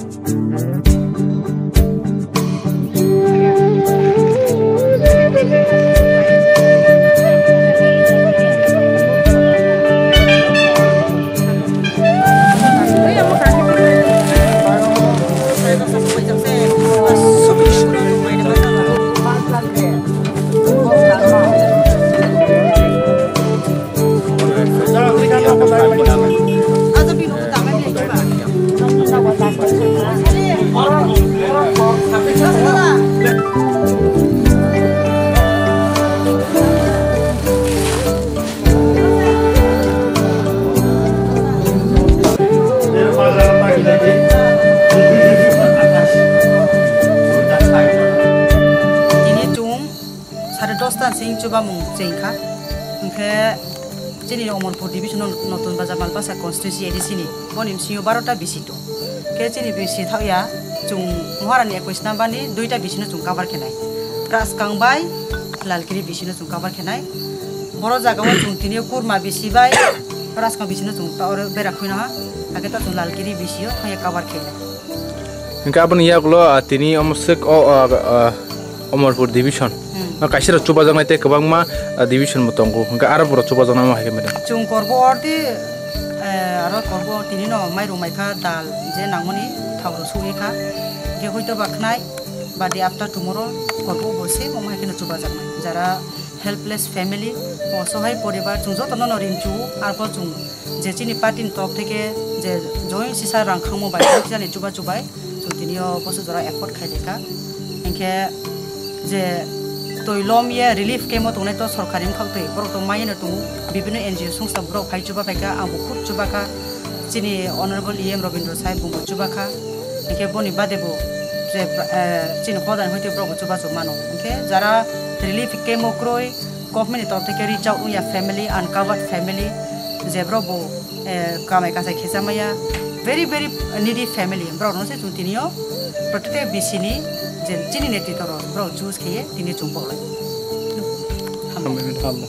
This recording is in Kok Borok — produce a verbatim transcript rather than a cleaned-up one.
Tini chwng sare dosta sing chubamung chengkha. Hwnkhe chini Omorpur division no Notun Bazar Malbasa constituency A D C ni boni bisingo barota bisi tong. Khe chini bisi thauya chwng Maharani ekwis number ni duita bisi no chwng cover khenai. Raskang bai Lalgiri bisi no chwng cover khenai. Boro jaga o chwng tini kurma bisi bai Raskang bisi no chwng ta oro bera khuina ha. Age ta chwng Lalgiri bisi o thangya cover khenai. Hingke aboni yagulo, ah, tini omo sek o, ah, ah, Omorpur division. Hmm. Ah, kaisa rok chubajaknai tei kwbangma, ah, division bo tongo. Hingke aro borok chubajaknai omo hai khe madam. Chwng korbo ordi, eh, aro korbo tini no mairum maikha dal je nangmani thao rw sugwi kha. Hingke hoito ba khnai ba day after tomorrow korbo bo se omo hai kheno chubajaknai. Jara helpless family, osohai poribar, chwng jotono no rinchu, arpor chwng je chini party ni tok theke je join sisa rang khangmo bai, join sisa ni chuba chubai, chwng tini o boso jora afford khai lekha. Hinkhe je twi lom ye relief camp o tongnai to sorkari wngkha twi, borok to maya no tongo, bibhinno N G O songsta borok phai chuba phaikha, ang bo khub chuba kha, chini honorable E M Rabindra Sai bungbo chuba kha. Hinkhe boni bade bo je, eh, chini hodani hoite borok bo chubachu mano. Hinkhe jara relief camp o kwrwi, government ni torok theke reach out wngya family, uncovered family, je borok bo, eh, kamai kasai khecha maya, very, very needy family. Borok no se chwng tini o protected B C ni je chini netritwo rok borok choose kheye tini chwng bolai. Hambai.